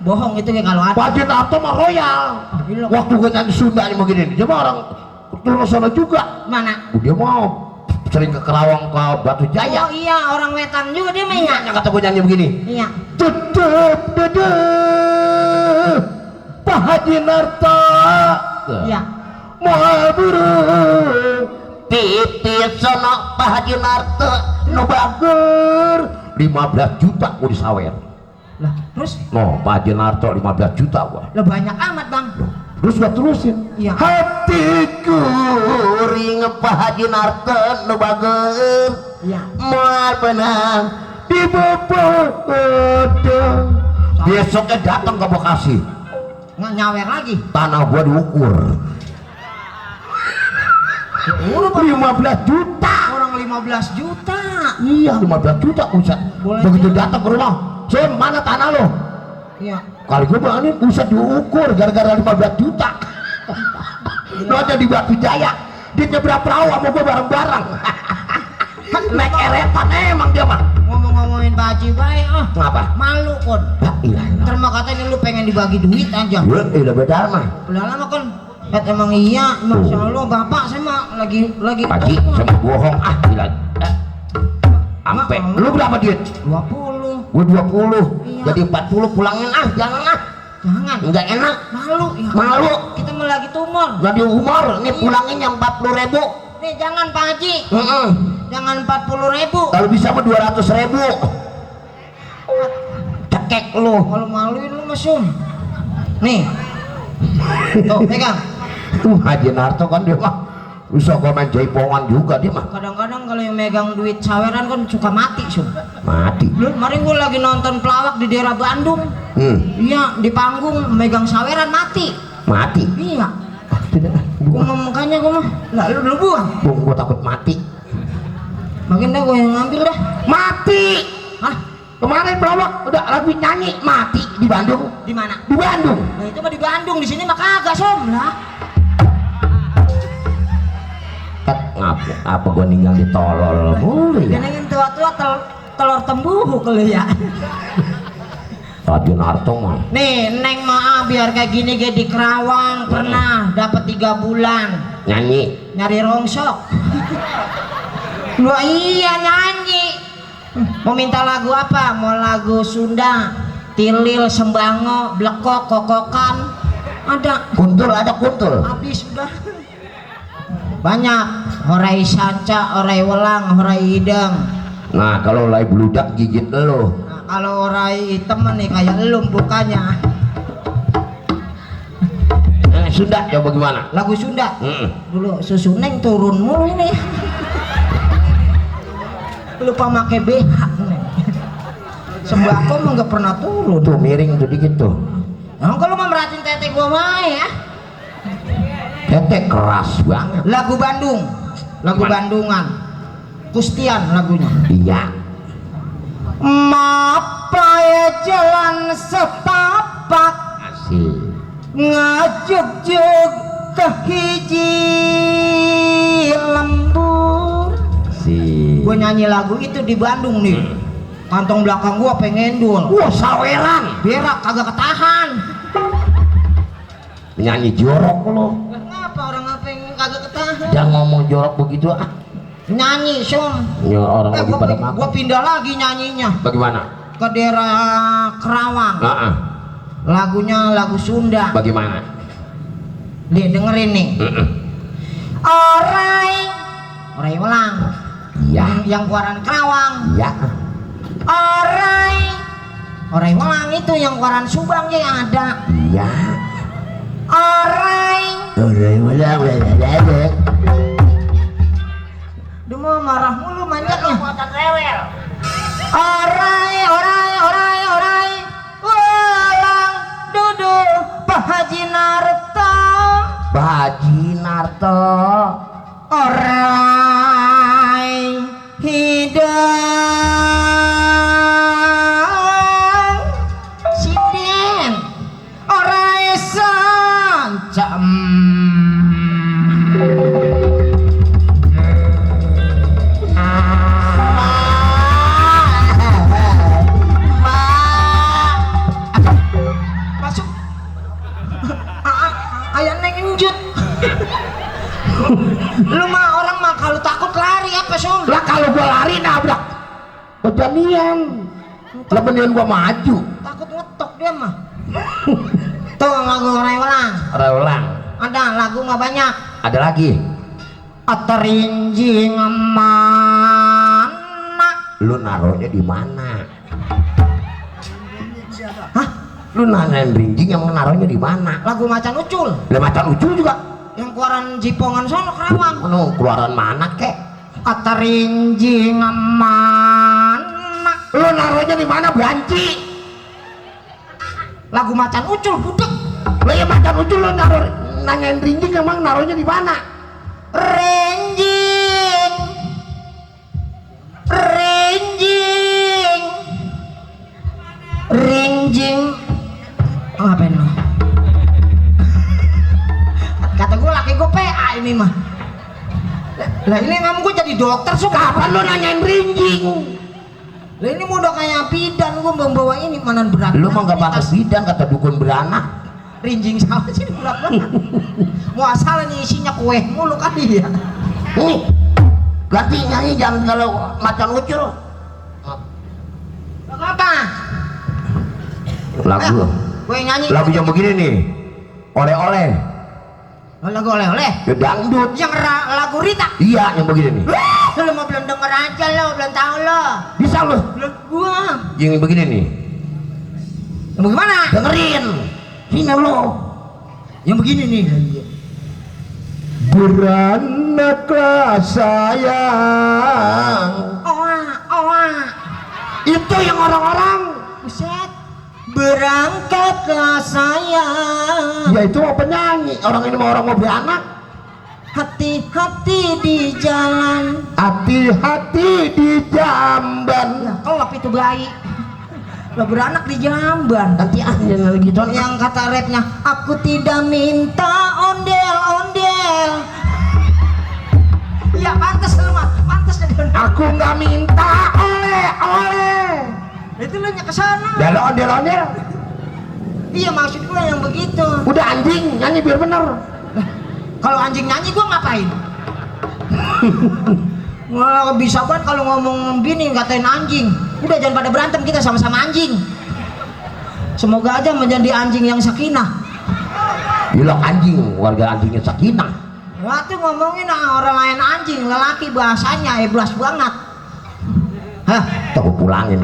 Bohong itu kayak kalau ada. Pak Haji Narto mah royal. Gila. Waktu gue nyanyi Sunda nih begini, dia mah orang turun sana juga. Mana? Dia mau sering ke Kerawang ke Batu Jaya. Oh iya, orang Wetan juga dia mah ya. Yang kata gue nyanyi begini. Iya. Tutup dedeh Pak Haji Narto. Iya. Mahal burung pipis sono Pak Haji Narto no bager 15 juta gue disawer. Lah, terus? No, Pak Haji Narto 15 juta gua. Lah banyak amat bang. Terus gua terusin. Iya. Hatiku ring Pak Haji Narto no bager. Iya. Moal benang di Bobogodong. Besoknya datang ke Bekasi. Nggak nyawer lagi. Tanah gua diukur. 15 juta. Orang uang 15 juta. Iya 15 juta Ustaz. Boleh Begitu jadi. datang ke rumah, Sim mana tanah lo? Iya. Kali gue bilang ini Ustaz diukur gara-gara 15 juta. Lo aja di Batu Jaya, dia nyebrang perahu sama gue bareng-bareng. Naik eretan emang dia mah. Ngomong-ngomongin Pak Haji baik, Ngapa? malu kon. Ya iya. Terima katanya lu pengen dibagi duit aja. Udah beda mah. Udah lama kan. Emang iya, masya Allah bapak saya mah lagi Haji sama bohong gila. Ampe lu berapa duit? 20. Gue 20. Iya. Jadi 40 pulangin jangan Jangan. enggak enak. Malu ya. Malu. Kita mau lagi tumor. Jadi umur nih pulangin yang 40.000. Nih jangan Pak Haji. Jangan 40.000. Kalau bisa mah 200.000. Cekek lu. Kalau maluin lu mesum. Nih. Tuh pegang. Haji Narto kan dia mah bisa komen jaipongan juga dia mah. Kadang-kadang kalau yang megang duit saweran kan suka mati sum. Mati. Lu kemarin gua lagi nonton pelawak di daerah Bandung. Iya di panggung megang saweran mati. Mati. Iya. Tidak. Gua makanya gua mah. Lah lu buang. Gua takut mati. Makin dah gua yang ngambil dah. Mati. Hah? Kemarin pelawak udah lagi nyanyi mati di Bandung. Di mana? Di Bandung. Nah itu mah di Bandung, di sini mah kagak som lah. Apa gua ninggal di tolol mulu ya. Genengin tua-tua telur tembuhu kali ya. Haji Narto mah. Nih Neng maaf biar kayak gini kayak di Kerawang pernah dapat 3 bulan Nyanyi. nyari rongsok. Wah iya nyanyi. Mau minta lagu apa? Mau lagu Sunda, Tilil, Sembango, Blekok, Kokokan. Ada. Kuntul ada kuntul. Habis sudah. Banyak. Horai sanca, horai welang, horai hidang. Nah kalau lagi beludak gigit lo. Nah, kalau horai hitam nih kayak elum bukannya. Sunda coba gimana? Lagu Sunda. Dulu susu Neng turun mulu ini. Lupa make BH Neng. Sembako mah nggak pernah turun. Tuh miring tuh dikit tuh. Nah, kalau mau merhatiin tete gua mah ya. Tete keras banget. Lagu Bandung, lagu Bandungan, Kustian lagunya. Iya. Mapai jalan setapak Asik. ngajug-jug ke hiji lembur. Asik. Gue nyanyi lagu itu di Bandung nih. Kantong belakang gua pengen dul. Wah saweran. Berak kagak ketahan. Nyanyi jorok lo. Ngapa orang apa yang kagak ketahan? Jangan ngomong jorok begitu Nyanyi som. Ya orang lagi pada Gua makan. pindah lagi nyanyinya Bagaimana? ke daerah Kerawang. Lagunya lagu Sunda. Bagaimana? Nih dengerin nih. Orai welang. Iya. Yang keluaran Kerawang. Iya. Orai welang itu yang keluaran Subang yang ada. Iya. Orai. Udah. Dia mau marah mulu manjatnya. Orai. Welang duduk Pak Haji Narto. Pak Haji Narto. Orai hidang sinden orai sancam masuk ayah neng njut. Lu mah orang mah kalau takut lari apa som? Lah kalau gua lari nabrak kejadian. Lah beneran gua maju. Takut ngetok dia mah. Tuh lagu Orai Welang. Ulang. Ada lagu mah banyak. Ada lagi. Aterinjing mana? Lu naruhnya di mana? Hah? Lu nanyain rinjing yang naruhnya di mana? Lagu Macan Ucul. Lah macan ucul juga. Yang keluaran Jipongan sono Kerawang. Keluaran mana kek? Aterinjing mana? Lu naruhnya di mana Banci? Lagu Macan Ucul budek. Lah ya macan ucul lu nanyain rinjing emang naruhnya di mana? Renjing Rinjing. Oh, ngapain lo? Kata gue laki gue PA ini mah. Lah ini emang gue jadi dokter suka apa lo nanyain rinjing? Lah ini mau udah kayak bidan gue membawa ini mana berat. Lu mah gak pantas bidan kata dukun beranak. Rinjing sama sih berat banget. Mau asalnya isinya kue mulu kali ya. Nih, ganti nyanyi jangan kalau macan ucul. Apa? Lagu. Gue nyanyi. Lagu yang begini nih. Oleh-oleh. Oh, lagu oleh-oleh. Ya dangdut. Yang lagu Rita. Iya, yang begini nih. Lo mau belum denger aja lo, belum tahu lo. Bisa lu. Belum gua. Yang begini nih. Yang bagaimana? Dengerin. Sini lu. Yang begini nih. Beranaklah sayang. Oa. Itu yang orang-orang. Buset. Berangkatlah sayang. Ya itu mau penyanyi. Orang ini mau orang mau beranak. Hati-hati di jalan. Hati-hati di jamban. Ya, kelap itu bayi. Lo beranak di jamban. Nanti jangan lagi contoh. Yang kata rapnya, aku tidak minta ondel-ondel. Iya pantas lu mah, pantas jadi ondel. Aku nggak minta oleh-oleh. Itu lu nya kesana. Dan ondel-ondel. Iya maksud gue yang begitu. Udah anjing nyanyi biar bener. Kalau anjing nyanyi gue ngapain? Wah bisa banget kalau ngomong bini ngatain anjing. Udah jangan pada berantem, kita sama-sama anjing. Semoga aja menjadi anjing yang sakinah. Gila anjing, warga anjingnya sakinah. Waktu ngomongin orang lain anjing, lelaki bahasanya eblas banget. Hah? Kita pulangin.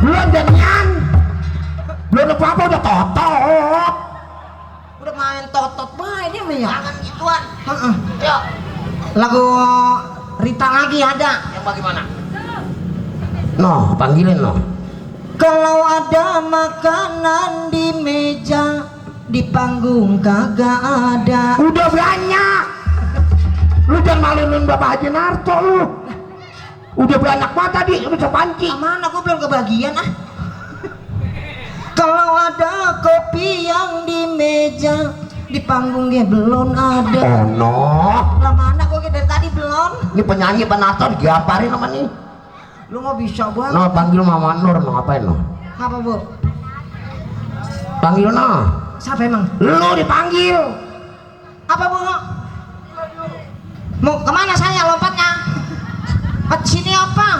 Belum jadian. Belum apa-apa udah totot. Udah main totot bae dia mah ya. Jangan gituan. Heeh. Yuk. Lagu Rita lagi ada. Yang bagaimana? No, panggilin no. Kalau ada makanan di meja, di panggung kagak ada. Udah banyak. Lu jangan maluin Bapak Haji Narto lu. Udah banyak banget tadi, lu bisa panci. Mana gua belum kebagian ah. Kalau ada kopi yang di meja, di panggungnya belum ada. Oh no. Lah mana gua dari tadi belum. Ini penyanyi Pak Narto digamparin sama nih. Lu nggak bisa banget. No, panggil Mama Nur, no ngapain no? Apa bu? Panggil no. Siapa emang? Lu dipanggil. Apa bu? Mau kemana saya lompatnya? Ke sini apa?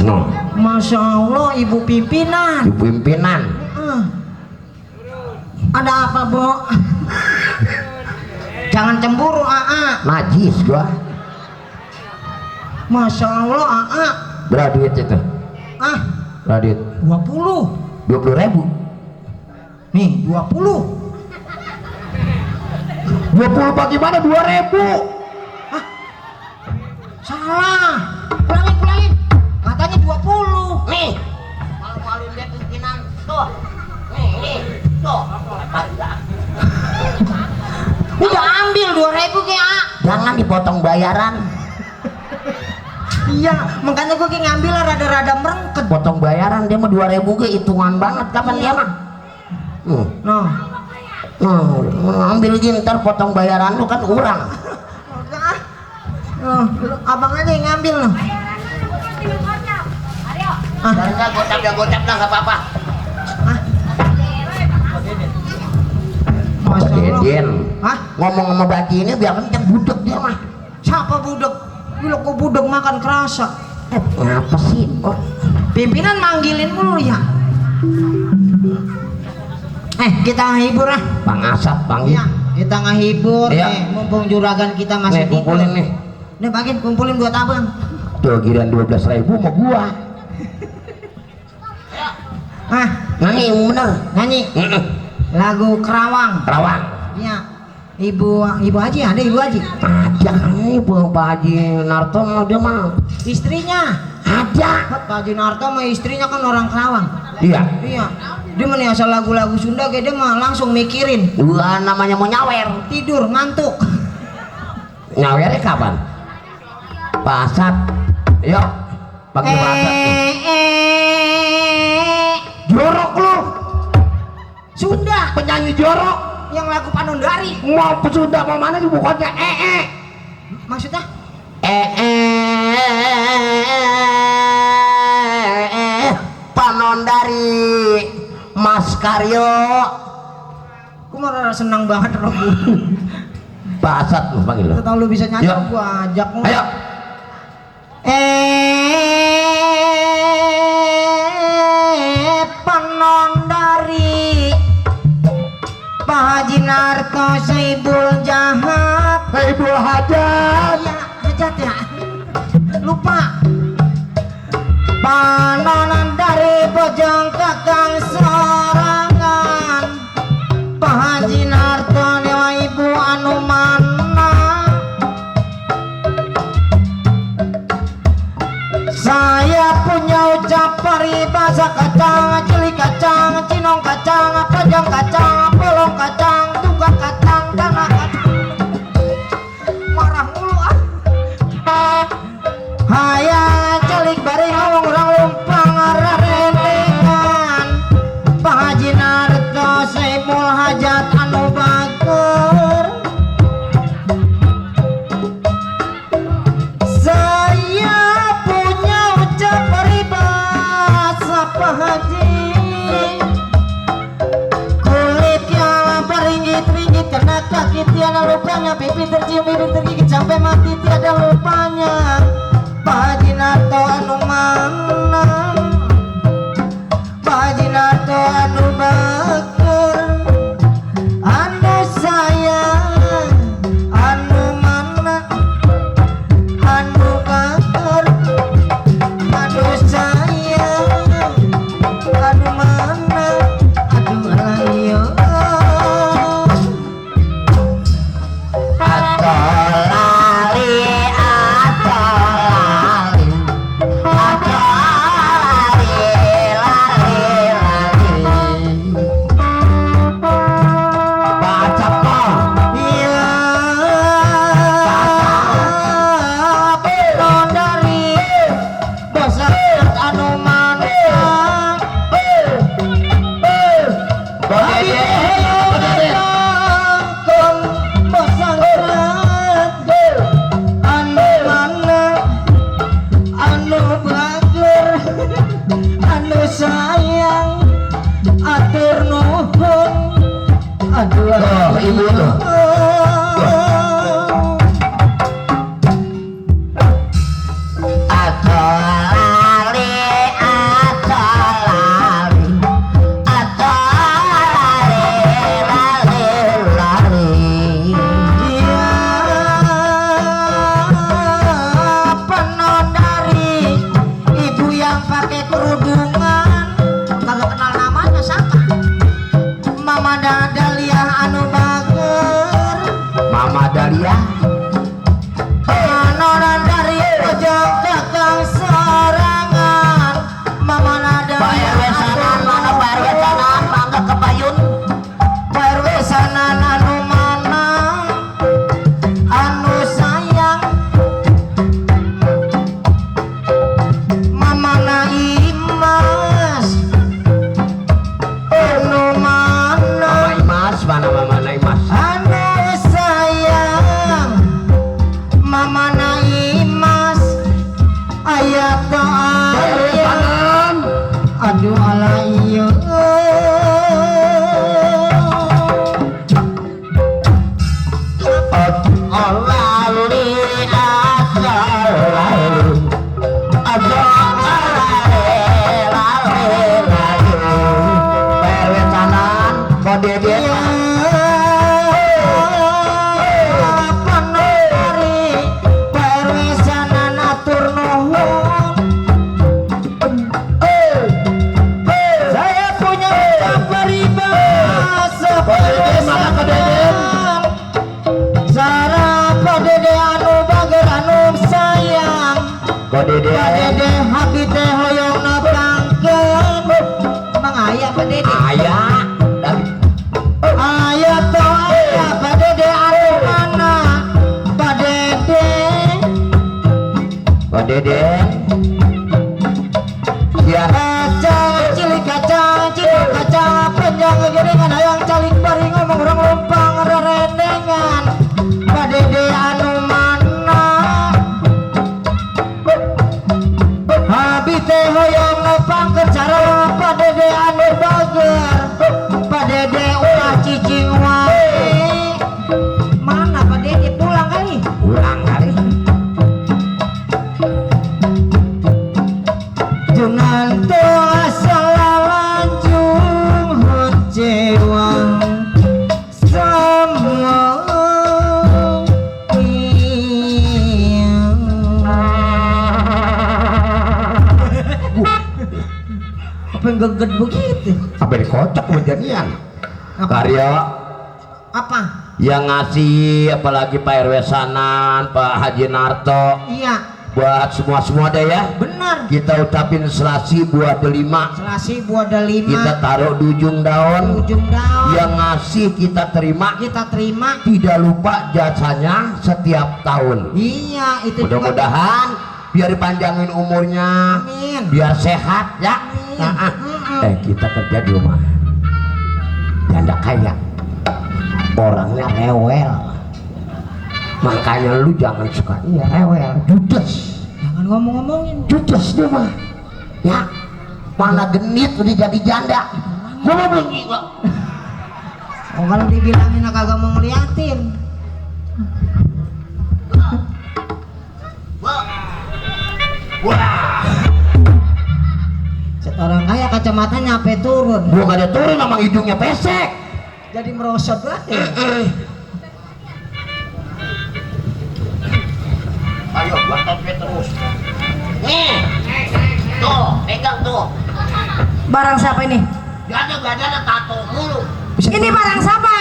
No. Masya Allah ibu pimpinan. Ibu pimpinan. Ada apa bu? Jangan cemburu Najis gua. Masya Allah Berapa duit itu? Berapa duit? 20. 20.000. Nih 20. 20 bagaimana 2.000? Salah. Pulangin. Katanya 20. Nih. Malu-maluin dia pimpinan. Tuh. Nih. Tuh. Udah ambil 2.000 kayak. Jangan dipotong bayaran. Iya, makanya gue kayak ngambil lah rada-rada merengket. Potong bayaran dia mah 2.000 ke hitungan banget kapan dia mah. Ambil gini ntar potong bayaran lu kan kurang. Abang aja yang ngambil loh. Enggak gocap dah nggak apa-apa. Masya Allah. Deden. Hah? Ngomong sama bagi ini biar kenceng budek dia mah. Siapa budek? Gila kok budek makan kerasa. Kenapa sih? Oh. Pimpinan manggilin mulu ya. Kita ngehibur ah. Bang Asap panggil. Iya, kita ngehibur. Iya. Mumpung juragan kita masih Nih kumpulin nih. Nih bagian kumpulin buat abang. Tuh giran 12.000 mau gua. Nyanyi yang bener. Nyanyi lagu Kerawang. Kerawang. Iya. Ibu Haji ada Ibu Haji. Ada nih Pak Haji Narto mau dia mah. Istrinya. Ada. Pak Haji Narto sama istrinya kan orang Kerawang. Iya. Iya. Dia mah nih asal lagu-lagu Sunda kayak dia mah langsung mikirin. Gua namanya mau nyawer. Tidur ngantuk. Nyawernya kapan? Pasat. Yuk. pakai bahasa jorok lu. Sunda Penyanyi jorok. yang lagu Panondari. Mau Sunda mau mana sih bukannya Maksudnya? Panondari Mas Karyo. Aku malah senang banget Rob. Basat lu panggil lu. Tahu lu bisa nyanyi, Yuk. gua ajak lu. Ayo. Panondari Pak Haji Narto Saibul Jahat. Saibul Hajat. Ya, hajat ya. Lupa. Panondari Bojong Kakang Sorangan. Pak Haji Narto Dewa Ibu anu mana. Saya punya ucap paribasa kacang, cili kacang, cinong kacang, panjang kacang, bolong kacang, tunggak kacang, dana kacang. Marah mulu ah. Hayang celik bari ngawang urang lumpang rarendengan. Pak Haji Narto Saibul Hajat anu bager. Saya punya ucap peribahasa Pak Haji. Kulit yang beringgit-ringgit kena kaki tiada lupanya, pipi tercium bibir tergigit sampai mati tiada lupanya. Pak Haji Narto anu mana, Pak Haji Narto anu bager, anu sayang, anu mana, anu bager, anu sayang, anu mana, anu alayo. Iya, Panondari Bosat anu mana. Anu mana, anu bager, anu sayang, atur nuhun, aduh Oh, ibu tuh. Panondari, ibu yang pakai kerudungan, kagak kenal namanya siapa. Mama Dahlia anu bager. Mama Dahlia. Panondari Bojong Kakang Sorangan. Mama Dahlia Pak RW sanan mana Pak RW sanan mangga ke payun. Pak RW sanan anu mana, anu sayang, Mama Naimas anu mana, Mama Imas mana Mama Imas. anu sayang, Mama Naimas. Ayat doa aduh alayo. Olali asalali perecanan kode dia Panondari perwisanan atur nuhun. Saya punya ucap peribahasa perwisanan. Sarap Pak Dede anu bager anu sayang, kode Pak dia Dede habi teh hoyong nepangkeun. Mang aya Pak Dede? ayah Aya to aya Pak Dede anu mana? Pak Dede kode dia greget begitu. Apa dikocok kejadian? Apa? Karya Apa? yang ngasih apalagi Pak RW Sanan, Pak Haji Narto, Iya, buat semua deh ya. benar. Kita ucapin selasi buat delima. Selasi buah ada 5. Kita taruh di ujung daun. Ujung daun. Yang ngasih kita terima. Kita terima. Tidak lupa jasanya setiap tahun. Iya, itu juga. Mudah-mudahan biar dipanjangin umurnya, Amin. biar sehat ya. Amin. Nah, kita kerja di rumah janda kaya, orangnya rewel, makanya lu jangan suka rewel, judes, Jangan ngomong-ngomongin. judes dia mah, ya mana genit udah jadi janda, gua mau gila. Oh, kalau dibilangin kagak mau ngeliatin. Wah, Orang kaya kacamatanya sampai turun. gua gak ada turun sama hidungnya pesek. Jadi merosot banget. Ayo, gua topet terus. Nih, tuh, pegang tuh. Barang siapa ini? Gak ada tato mulu. Ini barang siapa?